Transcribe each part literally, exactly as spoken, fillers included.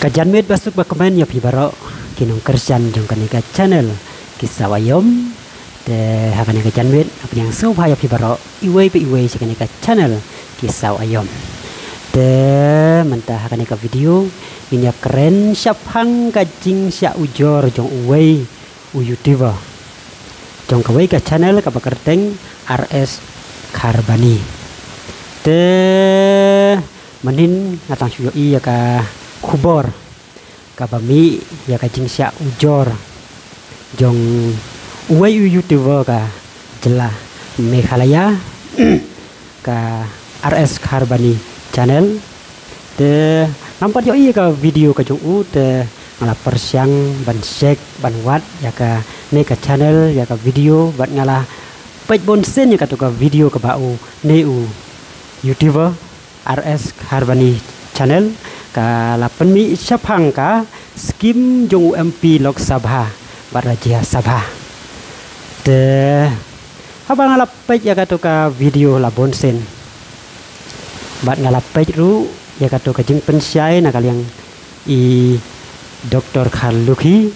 Ka janmiet ba suk ba kmen ïa phi baroh ki nongkyrshan jong kane ka channel Ki Saw Aiom. Te ha kane ka janmiet nga pdiang sngewbha ïa phi baroh iwei pa iwei sha kane ka channel Ki Saw Aiom. Te mynta ha kane ka video ngin ïa kren shaphang ka jingshah ujor jong uwei u YouTuber jong kawei ka channel kaba kyrteng R S Kharbani. Te mynhynnin nga tang shu ïohi ïa ka khubor kaba mih ïa ka jingshah ujor jong uwei u YouTuber ka jylla Meghalaya, ka R S Kharbani channel. Te ngam pat ïohi ïa ka video ka jong u, te nga la pyrshang ban check ban wad ïa kane ka channel, ïa ka video, bad nga la peit bunsien ïa kato ka video kaba une u YouTuber R S Kharbani channel ka la pynmih shaphang ka skim jong u M P Lok Sabha bad Rajya Sabha. Te haba nga la peit ïa kato ka video la bunsien bad nga la peit ruh ïa kato ka jingpynshai na ka liang i Doktor Kharlukhi,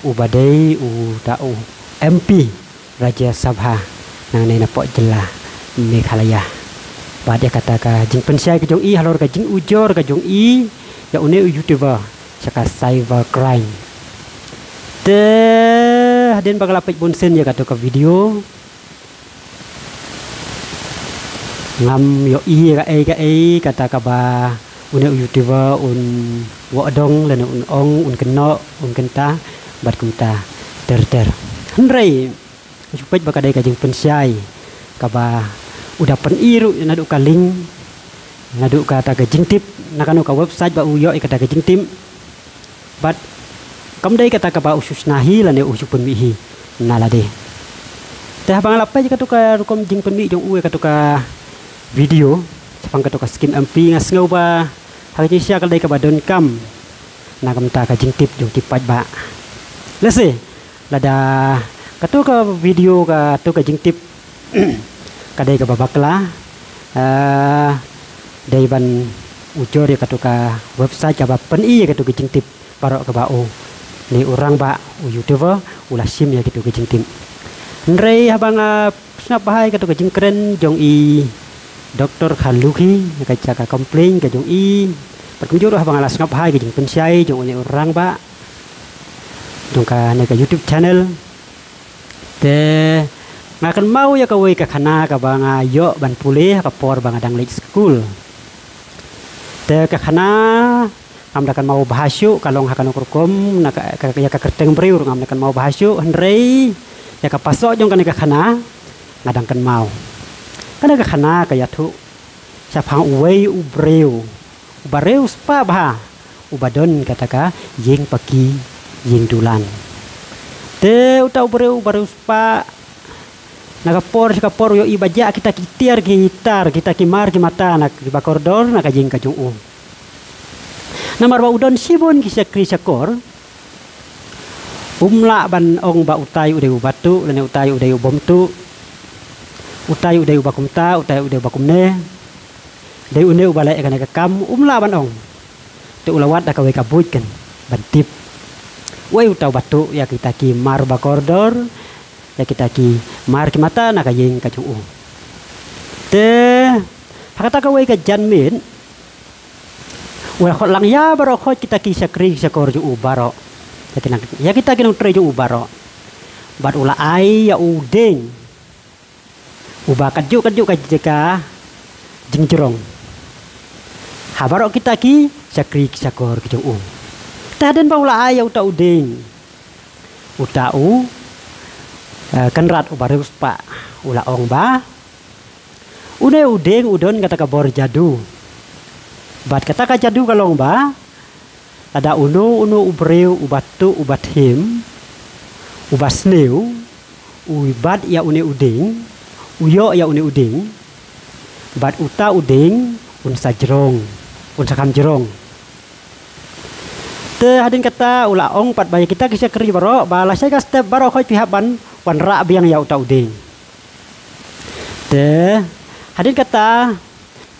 uba dei uta u M P Rajya Sabha nangne na pdeng jylla Meghalaya. Bad ïa kata ka jingpynshai ka jong i halor ka jingujor ka jong i ïa une u YouTuber sha ka cyber crime. Te hadien ba nga la peit bunsien ïa kato ka video, ngam ïohi ïa kaei kaei kata kaba une u YouTuber un wad dong lane un ong, un kynnoh, un kynta bad kumta ter ter. Hynrei nga shu peit ba ka dei ka jingpynshai kaba u da pyni ruh naduh ka link, naduh kata ka jingtip, na kano ka website ba u ïoh ïa kata ka jingtip. Bad kam dei kata kaba u shu shna hi lane u shu pynmih hi na lade. Te haba nga la peit ïa kato ka rukom jingpynmih jong u ïa kato ka video shaphang kato ka skim M P, nga sngew ba ha ka jingshisha ka dei kaba donkam na ka bynta ka jingtip jong ki paidbah. Lehse lada kato ka video, kato ka jingtip ka dei kaba bakla, ah, dei ban ujor ïa kato ka website kaba pyni ïa kato ka jingtip baroh kaba une u rangbah, u YouTuber, u la shim ïa kato ka jingtip. Hynrei haba nga sngap bha ïa kato ka jingkren jong i Doktor Kharlukhi, ka jaka complain ka jong i, bad kumjuh ruh haba nga la sngap bha ïa ka jingpynshai jong une u rangbah jong kane ka YouTube channel, te nga kynmaw ïa kawei ka khana kaba nga ïoh ban pule ha ka por ba nga dang leit skul. Te ka khana ngam da kynmaw bha shuh ka long ha kano ka rukom, na ka, ka, ïa ka kyrteng briew ruh ngam da kynmaw bha shuh, hynrei ïa ka pasoh jong kane ka khana nga dang kynmaw. Kane ka khana ka ïathuh shaphang uwei u briew uba riewspah bha, uba don kata ka ïing paki ïing dulan. Te uta u briew uba riewspah, na ka por sha ka por u ïohi ba jah kita ki tiar ki tar, kita ki mar ki mata na kiba kordor na ka ïing ka jong u. Namar ba u don shibun ki shakri shakor, um lah ban ong ba utai u dei uba tuh lane utai u dei u bym tuh, utai u dei uba kumta, utai u dei uba kumne, dei une uba leh ïa kane ka kam, um lah ban ong. Te u la wad da kawei ka buit kan ban tip uei uta uba tuh ïa kita ki mar ba kordor, ïa kita ki mar ki mata na ka ïing ka jong u. Te ha kata kawei ka janmiet u la khot lang ïa baroh khoit kita ki shakri shakor jong u baroh, ïa ki nang, ïa kita ki nongtrei jong u baroh. Bad u la ai ïa u dieng uba katjuh katjuh ka jaka jingjrong ha baroh kita ki shakri ki shakor ki jong u. Te hadien ba u la ai ïa uta u dieng, uta u, eh, kynrad uba riewspah u la ong ba une u dieng u don kata ka bor jadu. Bad kata ka jadu ka long ba lada uno uno u briew uba tuh uba thiem, uba sniew, u bat ïa une u dieng, u ïoh ïa une u dieng, bad uta u dieng un sa jrong, un sa kham jrong. Te hadien kata u la ong pat ba ïa kita ki shakri baroh ba lashai ka step baroh khoit phi hap ban wanrah biang ïa uta u dieng. Te hadien kata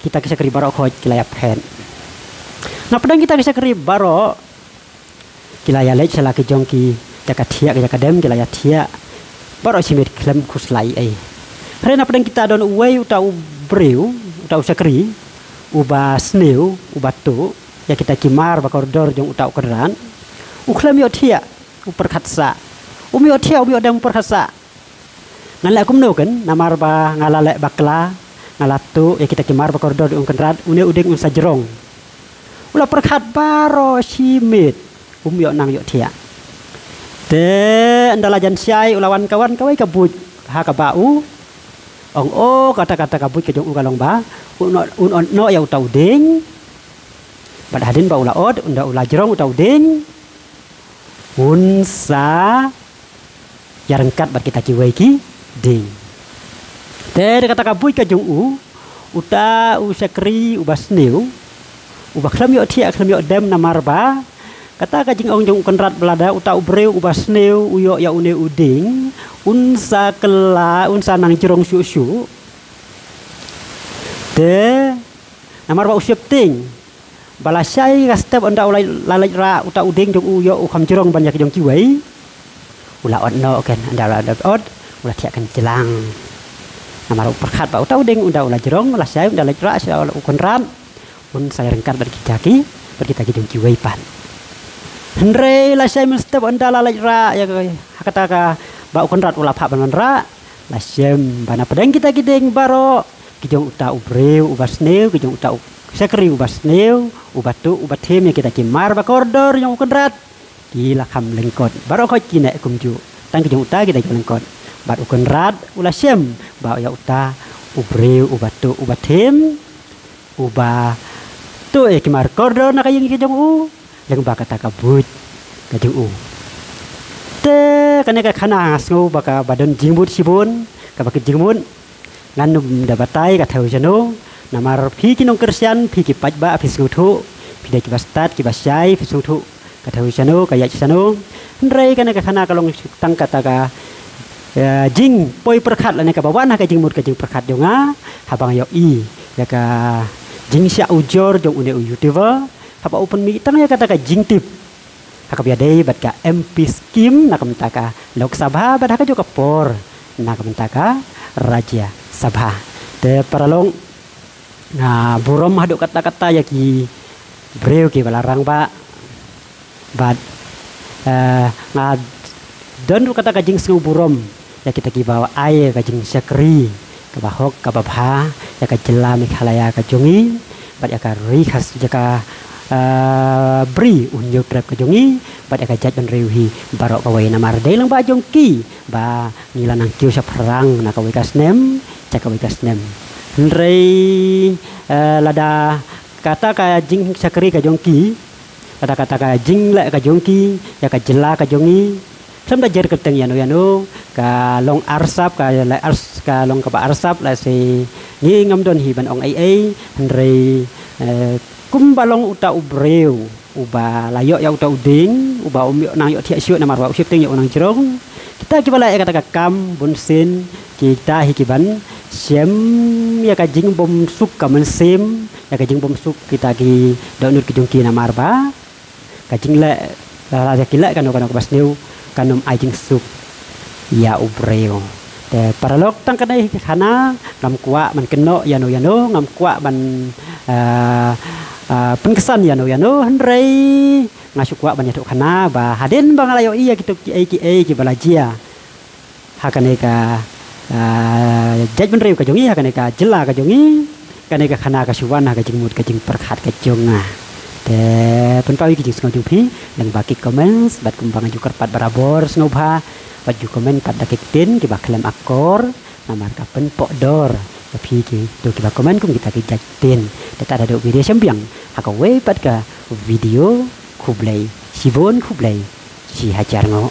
kita ki shakri baroh khoit ki la ïaphet. Na pdeng kita ki shakri baroh ki la ïa leit sha la ki jong ki jaka thiah, ki jaka dem, ki la ïa thiah baroh shi miet khlem khuslai ei. Hynrei na pdeng kita don uwei uta u briew, uta u shakri uba sniew, uba tuh ïa kita ki mar ba kordor jong uta u kynrad. U khlem ïoh thiah, u pyrkhat sah. Um ïoh thiah, um ïoh dem, u pyrkhat sah. Ngan leh kumno ken, namar ba nga la leh bakla, nga la tuh ïa kita ki mar ba kordor jong u kynrad, une u dieng un sa jrong. U la pyrkhat baroh shi miet, um ïoh nang ïoh thiah. Te ynda la jan shai, u la wan ka wan kawei ka buit ha kaba u ong, o, kata, kata ka buit ka jong u ka long ba un ot, un ot noh ïa uta u dieng. Bad hadien ba u la ot, ynda u la jrong uta u dieng, un sa ïa ryngkat bad kita kiwei ki dieng. Te da kata ka buit ka jong u, uta u shakri uba sniew, uba khlem ïoh thiah, khlem ïoh dem, namar ba kata ka jingong jong u kynrad ba lada uta u briew uba sniew u ïoh ïa une u dieng, un sa kylla, un sa nang jrong shuh shuh. Te namar ba u sheptieng ba lashai ka step ynda u la, la leit rah uta u dieng jong u, ïoh u kham jrong ban ïa ki jong kiwei. U la ot noh ken, ynda u la ot, u la thiah ken jlang. Namar u pyrkhat ba uta u dieng ynda u la jrong, lashai ynda leit rah sha u kynrad, un sa ïa ryngkat bad kita ki, bad kita ki jong kiwei pat. Hynrei lashai mynstep ynda la leit rah ïa ka, ha kata kaba u kynrad u la phah ban wanrah, la shem ba na pdeng kita ki dieng baroh, ki jong uta u briew uba sniew, ki jong uta u shakri uba sniew, uba tuh, uba thiem ïa kita ki mar ba kordor jong u kynrad, ki la kham lyngkot. Baroh khoit ki neh kumjuh. Tang ki jong uta ki dei ki lyngkot. Bad u kynrad u la shem ba ïa uta u briew uba tuh, uba thiem, uba tuh ïa ki mar kordor na ka ïing ka jong u, lyngba kata ka buit ka jong u. Te kane ka khana nga sngew ba kaba don jingmut shibun, kaba kit jingmut. Ngan ym da batai ka thew shano, namar phi ki nong Khristan, phi ki paidbah, phi sngewthuh, phi dei kiba stad, kiba shai, phi sngewthuh ka thew shano, ka ïaid shano. Hynrei kane ka khana ka long tang kata ka, eh, jingpoi pyrkhat lane kaba wan ha ka jingmut ka jingpyrkhat jong nga, haba nga ïohi ïa ka jingshah ujor jong une u YouTuber, haba u pynmih tang ïa kata ka jingtip ha kaba ïadei bad ka M P scheme na ka bynta ka Lok Sabha bad ha kajuh ka por na ka bynta ka Rajya Sabha. Te paralok, nga burom haduh katta katta ïa ki briew kiba la rangbah. Bad, eh, nga don ruh kata ka jingsngewburom ïa kita kiba ai ka jingshakri kaba hok kaba bha ïa ka jylla Meghalaya ka jong ngi, bad ïa ka ri Khas-, ïa ka, eh, bri U Hynñiewtrep ka jong ngi, bad ïa ka jaitbynriew hi baroh kawei, namar dei lyngba jong ki ba ngi la nang kiew shaphrang na kawei ka snem sha kawei ka snem. Hynrei, eh, lada kata ka jingshakri ka jong ki, lada kata ka jingleh ka jong ki ïa ka jylla ka jong ngi, khlem da jer kyrteng ïano ïano, ka long arsap, ka leh ars-, ka long kaba arsap, lehse ngi ngam don hi ban ong ei ei. Hynrei, eh, kumba long uta u briew uba la ïoh ïa uta u dieng, uba um ïoh nang ïoh thiah shuh namar ba u sheptieng ïoh u nang jrong. Kita kiba la ïa kata ka kam bunsien, kita hi kiban shem ïa ka jingbymsuk ka mynsiem, ïa ka jingbymsuk kita ki dohnud ki jong ki, namar ba ka jingleh, la, la ki leh kano kano kaba sniew, kan ym ai jingsuk ïa u briew. Te paralok, tang kane hi ka khana, ngam kwah ban kynnoh ïano ïano, ngam kwah ban, eh, eh, pynksan ïano ïano, hynrei nga shu kwah ban ïathuh khana ba hadien ba nga la ïohi ïa kito kiei kiei kiba la jia ha kane ka, ah, jaitbynriew ka jong ngi, ha kane ka jylla ka jong ngi, kane ka khana ka shu wan ha ka jingmut ka jingpyrkhat ka jong nga. Te pynpaw ïa ki jingsngew jong phi lyngba ki comments, bad kumba nga ju kyrpad barabor, sngewbha bad ju comment pat da ki ktien kiba khlem akor, namar ka pynpohdor ïa phi kito kiba comment kum kita ki jait ktien. Te tad haduh ngi ïashem biang ha kawei pat ka video, khublei shibun, khublei shihajar nguh.